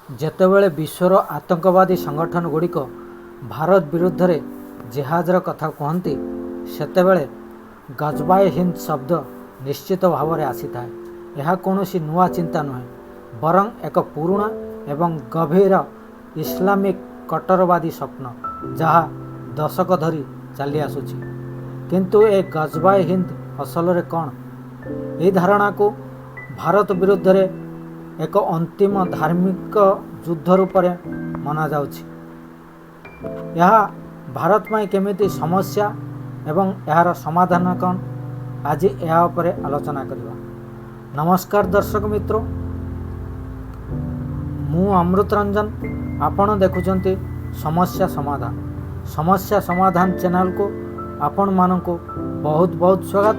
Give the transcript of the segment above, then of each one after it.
ଯେତେବେଳେ ବିଶ୍ୱର ଆତଙ୍କବାଦୀ ସଂଗଠନଗୁଡ଼ିକ ଭାରତ ବିରୁଦ୍ଧରେ ଜେହାଦର କଥା କୁହନ୍ତି, ସେତେବେଳେ ଗଜବା-ଏ-ହିନ୍ଦ ଶବ୍ଦ ନିଶ୍ଚିତ ଭାବରେ ଆସିଥାଏ। ଏହା କୌଣସି ନୂଆ ଚିନ୍ତା ନୁହେଁ, ବରଂ ଏକ ପୁରୁଣା ଏବଂ ଗଭୀର ଇସଲାମିକ କଟ୍ଟରବାଦୀ ସ୍ୱପ୍ନ, ଯାହା ଦଶକ ଧରି ଚାଲିଆସୁଛି। କିନ୍ତୁ ଏ ଗଜବା-ଏ-ହିନ୍ଦ ଅସଲରେ କ'ଣ? ଏହି ଧାରଣାକୁ ଭାରତ ବିରୁଦ୍ଧରେ ଏକ ଅନ୍ତିମ ଧାର୍ମିକ ଯୁଦ୍ଧ ରୂପରେ ମନାଯାଉଛି। ଏହା ଭାରତ ପାଇଁ କେମିତି ସମସ୍ୟା ଏବଂ ଏହାର ସମାଧାନ କ'ଣ, ଆଜି ଏହା ଉପରେ ଆଲୋଚନା କରିବା। ନମସ୍କାର ଦର୍ଶକ ମିତ୍ର, ମୁଁ ଅମୃତ ରଞ୍ଜନ। ଆପଣ ଦେଖୁଛନ୍ତି ସମସ୍ୟା ସମାଧାନ। ସମସ୍ୟା ସମାଧାନ ଚ୍ୟାନେଲକୁ ଆପଣମାନଙ୍କୁ ବହୁତ ବହୁତ ସ୍ୱାଗତ,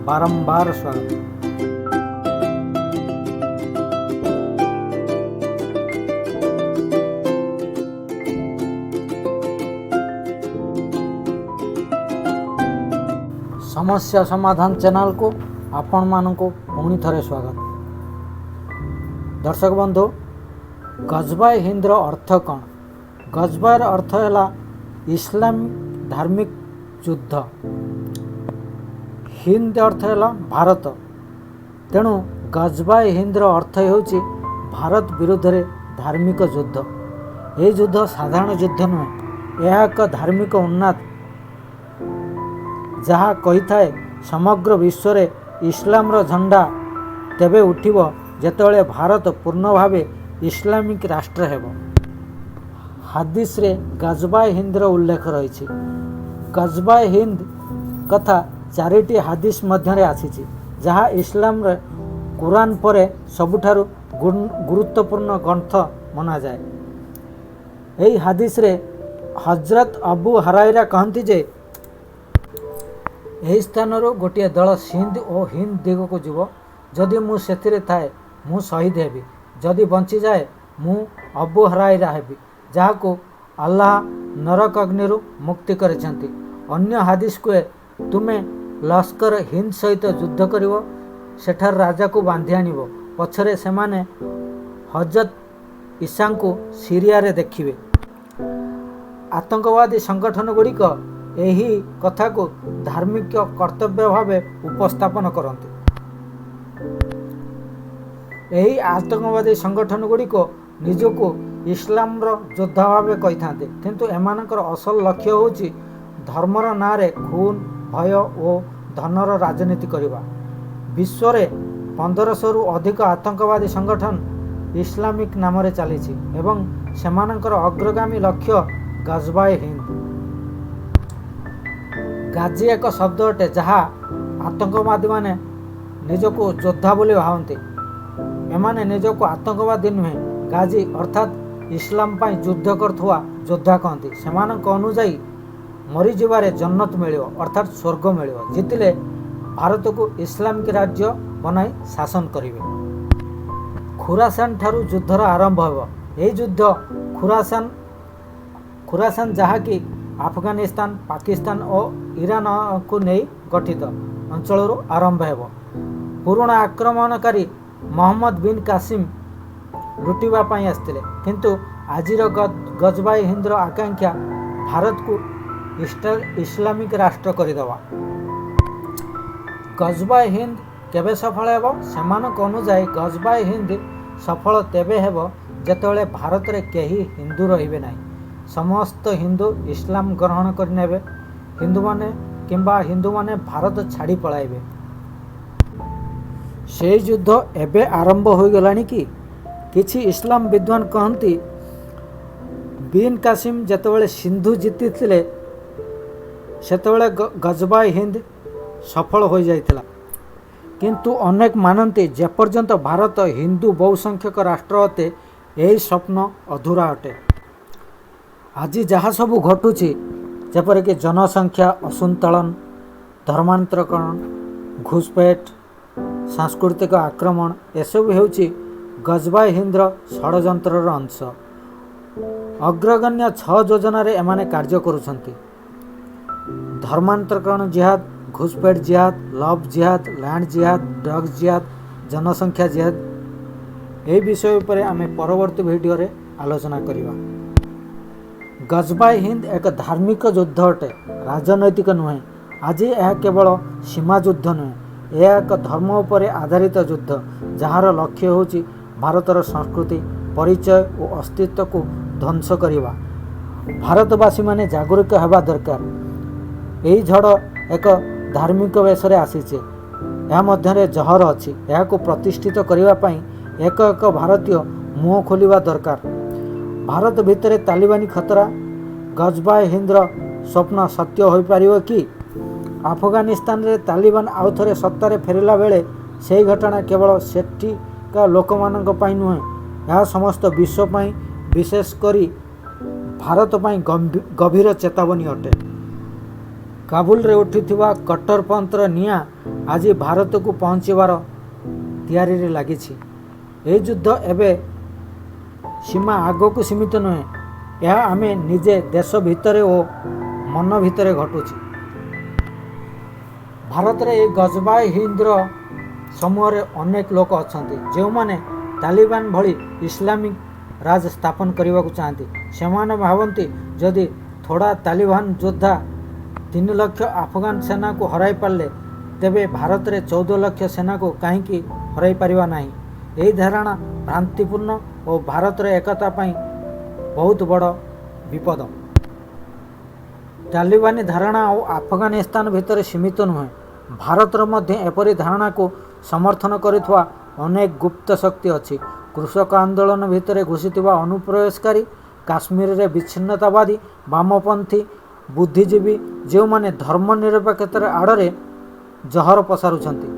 ବାରମ୍ବାର ସ୍ୱାଗତ। ସମସ୍ୟା ସମାଧାନ ଚ୍ୟାନେଲକୁ ଆପଣମାନଙ୍କୁ ପୁଣି ଥରେ ସ୍ୱାଗତ। ଦର୍ଶକ ବନ୍ଧୁ, ଗଜବାଏ ହିନ୍ଦର ଅର୍ଥ କ'ଣ? ଗଜବାର ଅର୍ଥ ହେଲା ଇସଲାମ ଧାର୍ମିକ ଯୁଦ୍ଧ। ହିନ୍ଦ ଅର୍ଥ ହେଲା ଭାରତ। ତେଣୁ ଗଜବାଏ ହିନ୍ଦର ଅର୍ଥ ହେଉଛି ଭାରତ ବିରୁଦ୍ଧରେ ଧାର୍ମିକ ଯୁଦ୍ଧ। ଏହି ଯୁଦ୍ଧ ସାଧାରଣ ଯୁଦ୍ଧ ନୁହେଁ, ଏହା ଏକ ଧାର୍ମିକ ଉନ୍ମାଦ, ଯାହା କହିଥାଏ ସମଗ୍ର ବିଶ୍ୱରେ ଇସଲାମର ଝଣ୍ଡା ତେବେ ଉଠିବ ଯେତେବେଳେ ଭାରତ ପୂର୍ଣ୍ଣ ଭାବେ ଇସଲାମିକ ରାଷ୍ଟ୍ର ହେବ। ହାଦିସରେ ଗଜବାଏ ହିନ୍ଦର ଉଲ୍ଲେଖ ରହିଛି। ଗଜବାଏ ହିନ୍ଦ କଥା ଚାରିଟି ହାଦିସ ମଧ୍ୟରେ ଆସିଛି, ଯାହା ଇସଲାମର କୁରାନ ପରେ ସବୁଠାରୁ ଗୁରୁତ୍ୱପୂର୍ଣ୍ଣ ଗ୍ରନ୍ଥ ମନାଯାଏ। ଏହି ହାଦିସରେ ହଜରତ ଅବୁ ହରାଇରା କହନ୍ତି ଯେ ଏହି ସ୍ଥାନରୁ ଗୋଟିଏ ଦଳ ସିନ୍ଧ ଓ ହିନ୍ଦ ଦିଗକୁ ଯିବ। ଯଦି ମୁଁ ସେଥିରେ ଥାଏ, ମୁଁ ଶହୀଦ ହେବି। ଯଦି ବଞ୍ଚିଯାଏ, ମୁଁ ଅବୁ ହରାଇରା ହେବି, ଯାହାକୁ ଆଲ୍ଲାହ ନରକ ଅଗ୍ନିରୁ ମୁକ୍ତି କରିଛନ୍ତି। ଅନ୍ୟ ହାଦିସ କୁହେ, ତୁମେ ଲସ୍କର ହିନ୍ଦ ସହିତ ଯୁଦ୍ଧ କରିବ, ସେଠାର ରାଜାକୁ ବାନ୍ଧି ଆଣିବ। ପଛରେ ସେମାନେ ହଜରତ ଈସାଙ୍କୁ ସିରିଆରେ ଦେଖିବେ। ଆତଙ୍କବାଦୀ ସଂଗଠନଗୁଡ଼ିକ ଏହି କଥାକୁ ଧାର୍ମିକ କର୍ତ୍ତବ୍ୟ ଭାବେ ଉପସ୍ଥାପନ କରନ୍ତି। ଏହି ଆତଙ୍କବାଦୀ ସଂଗଠନଗୁଡ଼ିକ ନିଜକୁ ଇସଲାମର ଯୋଦ୍ଧା ଭାବେ କହିଥାନ୍ତି, କିନ୍ତୁ ଏମାନଙ୍କର ଅସଲ ଲକ୍ଷ୍ୟ ହେଉଛି ଧର୍ମର ନାଁରେ ଖୁନ, ଭୟ ଓ ଧନର ରାଜନୀତି କରିବା। ବିଶ୍ୱରେ 1500ରୁ ଅଧିକ ଆତଙ୍କବାଦୀ ସଂଗଠନ ଇସଲାମିକ ନାମରେ ଚାଲିଛି ଏବଂ ସେମାନଙ୍କର ଅଗ୍ରଗାମୀ ଲକ୍ଷ୍ୟ ଗଜବାଏ ହିନ୍ଦ। ଗାଜି ଏକ ଶବ୍ଦ ଅଟେ, ଯାହା ଆତଙ୍କବାଦୀମାନେ ନିଜକୁ ଯୋଦ୍ଧା ବୋଲି ଭାବନ୍ତି। ଏମାନେ ନିଜକୁ ଆତଙ୍କବାଦୀ ନୁହେଁ, ଗାଜି ଅର୍ଥାତ୍ ଇସଲାମ ପାଇଁ ଯୁଦ୍ଧ କରୁଥିବା ଯୋଦ୍ଧା କହନ୍ତି। ସେମାନଙ୍କ ଅନୁଯାୟୀ ମରିଯିବାରେ ଜନ୍ନତ ମିଳିବ, ଅର୍ଥାତ୍ ସ୍ୱର୍ଗ ମିଳିବ। ଜିତିଲେ ଭାରତକୁ ଇସଲାମିକ ରାଜ୍ୟ ବନାଇ ଶାସନ କରିବେ। ଖୁରାସାନ ଠାରୁ ଯୁଦ୍ଧର ଆରମ୍ଭ ହେବ। ଏହି ଯୁଦ୍ଧ ଖୁରାସାନ, ଖୁରାସାନ ଯାହାକି ଆଫଗାନିସ୍ତାନ, ପାକିସ୍ତାନ ଓ ଇରାନକୁ ନେଇ ଗଠିତ ଅଞ୍ଚଳରୁ ଆରମ୍ଭ ହେବ। ପୁରୁଣା ଆକ୍ରମଣକାରୀ ମହମ୍ମଦ ବିନ୍ କାସିମ ଲୁଟିବା ପାଇଁ ଆସିଥିଲେ, କିନ୍ତୁ ଆଜିର ଗଜବାଇ ହିନ୍ଦର ଆକାଂକ୍ଷା ଭାରତକୁ ଇସଲାମିକ ରାଷ୍ଟ୍ର କରିଦେବା। ଗଜବାଇ ହିନ୍ଦ କେବେ ସଫଳ ହେବ? ସେମାନଙ୍କ ଅନୁଯାୟୀ ଗଜବାଇ ହିନ୍ଦ ସଫଳ ତେବେ ହେବ ଯେତେବେଳେ ଭାରତରେ କେହି ହିନ୍ଦୁ ରହିବେ ନାହିଁ, ସମସ୍ତ ହିନ୍ଦୁ ଇସଲାମ ଗ୍ରହଣ କରିନେବେ ହିନ୍ଦୁମାନେ କିମ୍ବା ହିନ୍ଦୁମାନେ ଭାରତ ଛାଡ଼ି ପଳାଇବେ। ସେହି ଯୁଦ୍ଧ ଏବେ ଆରମ୍ଭ ହୋଇଗଲାଣି କି? କିଛି ଇସଲାମ ବିଦ୍ୱାନ କହନ୍ତି, ବିନ୍ କାସିମ ଯେତେବେଳେ ସିନ୍ଧୁ ଜିତିଥିଲେ, ସେତେବେଳେ ଗଜବାଇ ହିନ୍ଦ ସଫଳ ହୋଇଯାଇଥିଲା। କିନ୍ତୁ ଅନେକ ମାନନ୍ତି, ଯେପର୍ଯ୍ୟନ୍ତ ଭାରତ ହିନ୍ଦୁ ବହୁସଂଖ୍ୟକ ରାଷ୍ଟ୍ର ଅଟେ, ଏହି ସ୍ୱପ୍ନ ଅଧୁରା ଅଟେ। ଆଜି ଯାହା ସବୁ ଘଟୁଛି, ଯେପରିକି ଜନସଂଖ୍ୟା ଅସନ୍ତୁଳନ, ଧର୍ମାନ୍ତରୀକରଣ, ଘୁଷପେଟ, ସାଂସ୍କୃତିକ ଆକ୍ରମଣ, ଏସବୁ ହେଉଛି ଗଜବାଇ ହିନ୍ଦର ଷଡ଼ଯନ୍ତ୍ରର ଅଂଶ। ଅଗ୍ରଗଣ୍ୟ ଛଅ ଯୋଜନାରେ ଏମାନେ କାର୍ଯ୍ୟ କରୁଛନ୍ତି: ଧର୍ମାନ୍ତରୀକରଣ ଜିହାଦ, ଘୁଷପେଟ ଜିହାଦ, ଲଭ୍ ଜିହାଦ, ଲ୍ୟାଣ୍ଡ ଜିହାଦ, ଡ୍ରଗ୍ସ ଜିହାଦ, ଜନସଂଖ୍ୟା ଜିହାଦ। ଏହି ବିଷୟ ଉପରେ ଆମେ ପରବର୍ତ୍ତୀ ଭିଡ଼ିଓରେ ଆଲୋଚନା କରିବା। ଗଜବାଇ ହିନ୍ଦ ଏକ ଧାର୍ମିକ ଯୁଦ୍ଧ ଅଟେ, ରାଜନୈତିକ ନୁହେଁ। ଆଜି ଏହା କେବଳ ସୀମା ଯୁଦ୍ଧ ନୁହେଁ, ଏହା ଏକ ଧର୍ମ ଉପରେ ଆଧାରିତ ଯୁଦ୍ଧ, ଯାହାର ଲକ୍ଷ୍ୟ ହେଉଛି ଭାରତର ସଂସ୍କୃତି, ପରିଚୟ ଓ ଅସ୍ତିତ୍ୱକୁ ଧ୍ୱଂସ କରିବା। ଭାରତବାସୀମାନେ ଜାଗୃତ ହେବା ଦରକାର। ଏହି ଝଡ଼ ଏକ ଧାର୍ମିକ ବେଶରେ ଆସିଛି। ଏହା ମଧ୍ୟରେ ଜହର ଅଛି। ଏହାକୁ ପ୍ରତିଷ୍ଠିତ କରିବା ପାଇଁ ଏକ ଏକ ଭାରତୀୟ ମୁହଁ ଖୋଲିବା ଦରକାର। ଭାରତ ଭିତରେ ତାଲିବାନୀ ଖତରା, ଗଜବାଏ ହିନ୍ଦର ସ୍ୱପ୍ନ ସତ୍ୟ ହୋଇପାରିବ କି? ଆଫଗାନିସ୍ତାନରେ ତାଲିବାନ ଆଉଥରେ ସତ୍ତାରେ ଫେରିଲା ବେଳେ ସେହି ଘଟଣା କେବଳ ସେଠିକା ଲୋକମାନଙ୍କ ପାଇଁ ନୁହେଁ, ଏହା ସମସ୍ତ ବିଶ୍ୱ ପାଇଁ, ବିଶେଷ କରି ଭାରତ ପାଇଁ ଗଭୀର ଚେତାବନୀ ଅଟେ। କାବୁଲରେ ଉଠିଥିବା କଟ୍ଟରପନ୍ଥର ନିଆଁ ଆଜି ଭାରତକୁ ପହଞ୍ଚିବାର ତିଆରିରେ ଲାଗିଛି। ଏହି ଯୁଦ୍ଧ ଏବେ ସୀମା ଆଗକୁ ସୀମିତ ନୁହେଁ, ଏହା ଆମେ ନିଜେ ଦେଶ ଭିତରେ ଓ ମନ ଭିତରେ ଘଟୁଛି। ଭାରତରେ ଏହି ଗଜବାଇ ହିନ୍ଦର ସମୂହରେ ଅନେକ ଲୋକ ଅଛନ୍ତି, ଯେଉଁମାନେ ତାଲିବାନ ଭଳି ଇସଲାମିକ ରାଜ ସ୍ଥାପନ କରିବାକୁ ଚାହାନ୍ତି। ସେମାନେ ଭାବନ୍ତି, ଯଦି ଥୋଡ଼ା ତାଲିବାନ ଯୋଦ୍ଧା 3 ଲକ୍ଷ ଆଫଗାନ ସେନାକୁ ହରାଇ ପାରିଲେ, ତେବେ ଭାରତରେ 14 ଲକ୍ଷ ସେନାକୁ କାହିଁକି ହରାଇ ପାରିବା ନାହିଁ? ଏହି ଧାରଣା ଭ୍ରାନ୍ତିପୂର୍ଣ୍ଣ ଓ ଭାରତର ଏକତା ପାଇଁ ବହୁତ ବଡ଼ ବିପଦ। ତାଲିବାନୀ ଧାରଣା ଆଉ ଆଫଗାନିସ୍ତାନ ଭିତରେ ସୀମିତ ନୁହେଁ। ଭାରତରେ ମଧ୍ୟ ଏପରି ଧାରଣାକୁ ସମର୍ଥନ କରୁଥିବା ଅନେକ ଗୁପ୍ତ ଶକ୍ତି ଅଛି। କୃଷକ ଆନ୍ଦୋଳନ ଭିତରେ ଘୁଷିଥିବା ଅନୁପ୍ରବେଶକାରୀ, କାଶ୍ମୀରରେ ବିଚ୍ଛିନ୍ନତାବାଦୀ, ବାମପନ୍ଥୀ ବୁଦ୍ଧିଜୀବୀ, ଯେଉଁମାନେ ଧର୍ମ ନିରପେକ୍ଷତାର ଆଡ଼ରେ ଜହର ପସାରୁଛନ୍ତି।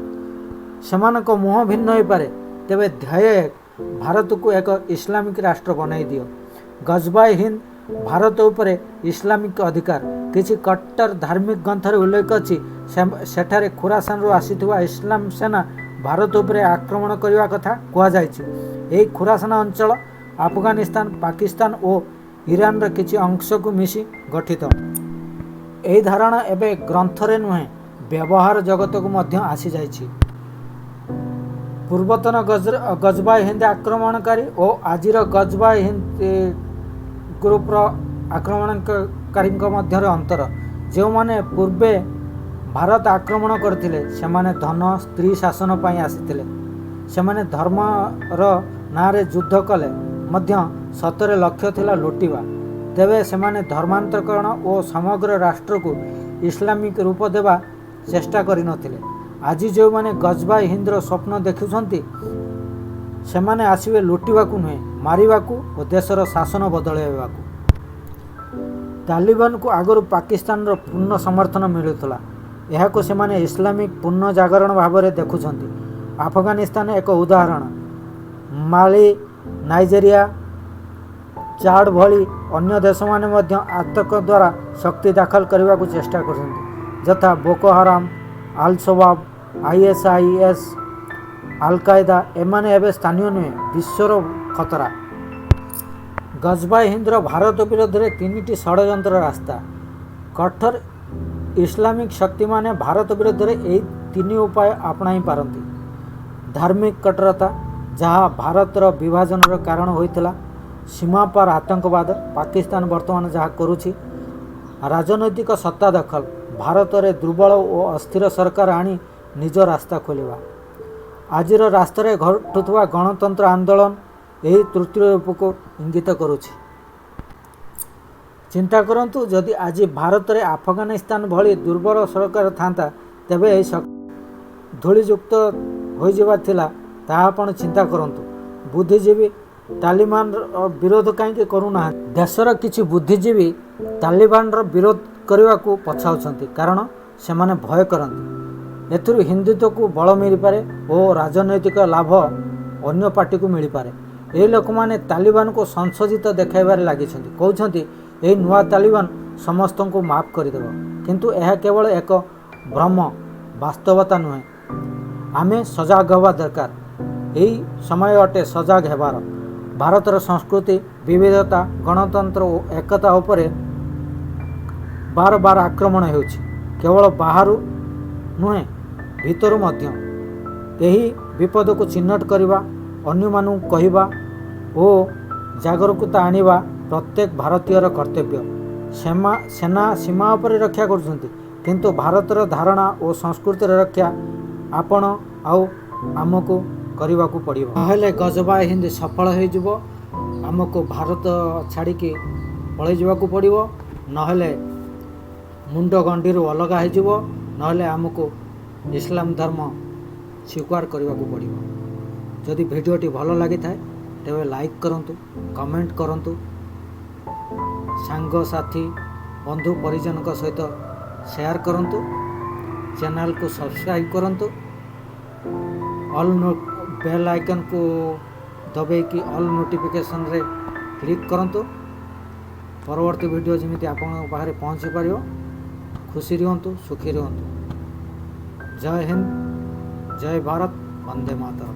ସେମାନଙ୍କ ମୁହଁ ଭିନ୍ନ ହୋଇପାରେ, ତେବେ ଧ୍ୟେୟ ଏକ: ଭାରତକୁ ଏକ ଇସଲାମିକ ରାଷ୍ଟ୍ର ବନାଇ ଦିଅ। ଗଜବାଇ ହିନ୍ଦ, ଭାରତ ଉପରେ ଇସଲାମିକ ଅଧିକାର। କିଛି କଟ୍ଟର ଧାର୍ମିକ ଗ୍ରନ୍ଥରେ ଉଲ୍ଲେଖ ଅଛି, ସେଠାରେ ଖୁରାସାନରୁ ଆସିଥିବା ଇସଲାମ ସେନା ଭାରତ ଉପରେ ଆକ୍ରମଣ କରିବା କଥା କୁହାଯାଇଛି। ଏହି ଖୁରାସାନ ଅଞ୍ଚଳ ଆଫଗାନିସ୍ତାନ, ପାକିସ୍ତାନ ଓ ଇରାନର କିଛି ଅଂଶକୁ ମିଶି ଗଠିତ। ଏହି ଧାରଣା ଏବେ ଗ୍ରନ୍ଥରେ ନୁହେଁ, ବ୍ୟବହାର ଜଗତକୁ ମଧ୍ୟ ଆସିଯାଇଛି। ପୂର୍ବତନ ଗଜବାଇ ହିନ୍ଦ ଆକ୍ରମଣକାରୀ ଓ ଆଜିର ଗଜବାଇ ହିନ୍ଦ ଗ୍ରୁପର ଆକ୍ରମଣକାରୀଙ୍କ ମଧ୍ୟରେ ଅନ୍ତର। ଯେଉଁମାନେ ପୂର୍ବେ ଭାରତ ଆକ୍ରମଣ କରିଥିଲେ, ସେମାନେ ଧନ, ସ୍ତ୍ରୀ, ଶାସନ ପାଇଁ ଆସିଥିଲେ। ସେମାନେ ଧର୍ମର ନାଁରେ ଯୁଦ୍ଧ କଲେ ମଧ୍ୟ ସତରେ ଲକ୍ଷ୍ୟ ଥିଲା ଲୁଟିବା। ତେବେ ସେମାନେ ଧର୍ମାନ୍ତକରଣ ଓ ସମଗ୍ର ରାଷ୍ଟ୍ରକୁ ଇସଲାମିକ ରୂପ ଦେବା ଚେଷ୍ଟା କରିନଥିଲେ। ଆଜି ଯେଉଁମାନେ ଗଜବାଇ ହିନ୍ଦର ସ୍ୱପ୍ନ ଦେଖୁଛନ୍ତି, ସେମାନେ ଆସିବେ ଲୁଟିବାକୁ ନୁହେଁ, ମାରିବାକୁ ଓ ଦେଶର ଶାସନ ବଦଳାଇବାକୁ। ତାଲିବାନକୁ ଆଗରୁ ପାକିସ୍ତାନର ପୂର୍ଣ୍ଣ ସମର୍ଥନ ମିଳୁଥିଲା। ଏହାକୁ ସେମାନେ ଇସଲାମିକ ପୁନର୍ଜାଗରଣ ଭାବରେ ଦେଖୁଛନ୍ତି। ଆଫଗାନିସ୍ତାନ ଏକ ଉଦାହରଣ। ମାଲି, ନାଇଜେରିଆ, ଚାଡ୍ ଭଳି ଅନ୍ୟ ଦେଶମାନେ ମଧ୍ୟ ଆତଙ୍କ ଦ୍ୱାରା ଶକ୍ତି ଦାଖଲ କରିବାକୁ ଚେଷ୍ଟା କରୁଛନ୍ତି, ଯଥା ବୋକୋ ହାରାମ, ଆଲ ସବାବ, ଆଇଏସ୍ଆଇଏସ୍, ଆଲକାଏଦା। ଏମାନେ ଏବେ ସ୍ଥାନୀୟ ନୁହେଁ, ବିଶ୍ୱର ଖତରା। ଗଜବାଇ ହିନ୍ଦର ଭାରତ ବିରୋଧରେ ତିନିଟି ଷଡ଼ଯନ୍ତ୍ର ରାସ୍ତା। କଠୋର ଇସଲାମିକ ଶକ୍ତିମାନେ ଭାରତ ବିରୋଧରେ ଏହି ତିନି ଉପାୟ ଆପଣାଇ ପାରନ୍ତି। ଧାର୍ମିକ କଟ୍ଟରତା, ଯାହା ଭାରତର ବିଭାଜନର କାରଣ ହୋଇଥିଲା। ସୀମାପାର ଆତଙ୍କବାଦ, ପାକିସ୍ତାନ ବର୍ତ୍ତମାନ ଯାହା କରୁଛି। ରାଜନୈତିକ ସତ୍ତା ଦଖଲ, ଭାରତରେ ଦୁର୍ବଳ ଓ ଅସ୍ଥିର ସରକାର ଆଣି ନିଜ ରାସ୍ତା ଖୋଲିବା। ଆଜିର ରାସ୍ତାରେ ଘଟୁଥିବା ଗଣତନ୍ତ୍ର ଆନ୍ଦୋଳନ ଏହି ତୃତୀୟ ରୂପକୁ ଇଙ୍ଗିତ କରୁଛି। ଚିନ୍ତା କରନ୍ତୁ, ଯଦି ଆଜି ଭାରତରେ ଆଫଗାନିସ୍ତାନ ଭଳି ଦୁର୍ବଳ ସରକାର ଥାନ୍ତା, ତେବେ ଏହି ଧୂଳିଯୁକ୍ତ ହୋଇଯିବାର ଥିଲା, ତାହା ଆପଣ ଚିନ୍ତା କରନ୍ତୁ। ବୁଦ୍ଧିଜୀବୀ ତାଲିବାନର ବିରୋଧ କାହିଁକି କରୁନାହାନ୍ତି? ଦେଶର କିଛି ବୁଦ୍ଧିଜୀବୀ ତାଲିବାନର ବିରୋଧ କରିବାକୁ ପଛାଉଛନ୍ତି, କାରଣ ସେମାନେ ଭୟ କରନ୍ତି ଏଥିରୁ ହିନ୍ଦୁତ୍ୱକୁ ବଳ ମିଳିପାରେ ଓ ରାଜନୈତିକ ଲାଭ ଅନ୍ୟ ପାର୍ଟିକୁ ମିଳିପାରେ। ଏହି ଲୋକମାନେ ତାଲିବାନକୁ ସଂଶୋଧିତ ଦେଖାଇବାରେ ଲାଗିଛନ୍ତି। କହୁଛନ୍ତି, ଏହି ନୂଆ ତାଲିବାନ ସମସ୍ତଙ୍କୁ ମାଫ କରିଦେବ। କିନ୍ତୁ ଏହା କେବଳ ଏକ ଭ୍ରମ, ବାସ୍ତବତା ନୁହେଁ। ଆମେ ସଜାଗ ହେବା ଦରକାର। ଏହି ସମୟ ଅଟେ ସଜାଗ ହେବାର। ଭାରତର ସଂସ୍କୃତି, ବିବିଧତା, ଗଣତନ୍ତ୍ର ଓ ଏକତା ଉପରେ ବାର ବାର ଆକ୍ରମଣ ହେଉଛି, କେବଳ ବାହାରୁ ନୁହେଁ, ଭିତରୁ ମଧ୍ୟ। ଏହି ବିପଦକୁ ଚିହ୍ନଟ କରିବା, ଅନ୍ୟମାନଙ୍କୁ କହିବା ଓ ଜାଗରୂକତା ଆଣିବା ପ୍ରତ୍ୟେକ ଭାରତୀୟର କର୍ତ୍ତବ୍ୟ। ସେନା ସୀମା ଉପରେ ରକ୍ଷା କରୁଛନ୍ତି, କିନ୍ତୁ ଭାରତର ଧାରଣା ଓ ସଂସ୍କୃତିର ରକ୍ଷା ଆପଣ ଆଉ ଆମକୁ କରିବାକୁ ପଡ଼ିବ। ନହେଲେ ଗଜବା ହିନ୍ଦ ସଫଳ ହୋଇଯିବ, ଆମକୁ ଭାରତ ଛାଡ଼ିକି ପଳେଇ ଯିବାକୁ ପଡ଼ିବ, ନହେଲେ ମୁଣ୍ଡ ଗଣ୍ଡିରୁ ଅଲଗା ହେଇଯିବ, ନହେଲେ ଆମକୁ ଇସଲାମ ଧର୍ମ ସ୍ୱୀକାର କରିବାକୁ ପଡ଼ିବ। ଯଦି ଭିଡ଼ିଓଟି ଭଲ ଲାଗିଥାଏ, ତେବେ ଲାଇକ୍ କରନ୍ତୁ, କମେଣ୍ଟ କରନ୍ତୁ, ସାଙ୍ଗସାଥି ବନ୍ଧୁ ପରିଜନଙ୍କ ସହିତ ସେୟାର କରନ୍ତୁ, ଚ୍ୟାନେଲକୁ ସବସ୍କ୍ରାଇବ୍ କରନ୍ତୁ, ଅଲ୍ ବେଲ୍ ଆଇକନ୍କୁ ଦବେଇକି ଅଲ୍ ନୋଟିଫିକେସନ୍ରେ କ୍ଲିକ୍ କରନ୍ତୁ, ପରବର୍ତ୍ତୀ ଭିଡ଼ିଓ ଯେମିତି ଆପଣଙ୍କ ପାଖରେ ପହଞ୍ଚି ପାରିବ। ଖୁସି ରୁହନ୍ତୁ, ସୁଖୀ ରୁହନ୍ତୁ। ଜୟ ହିନ୍ଦ, ଜୟ ଭାରତ, ବନ୍ଦେ ମାତରମ୍।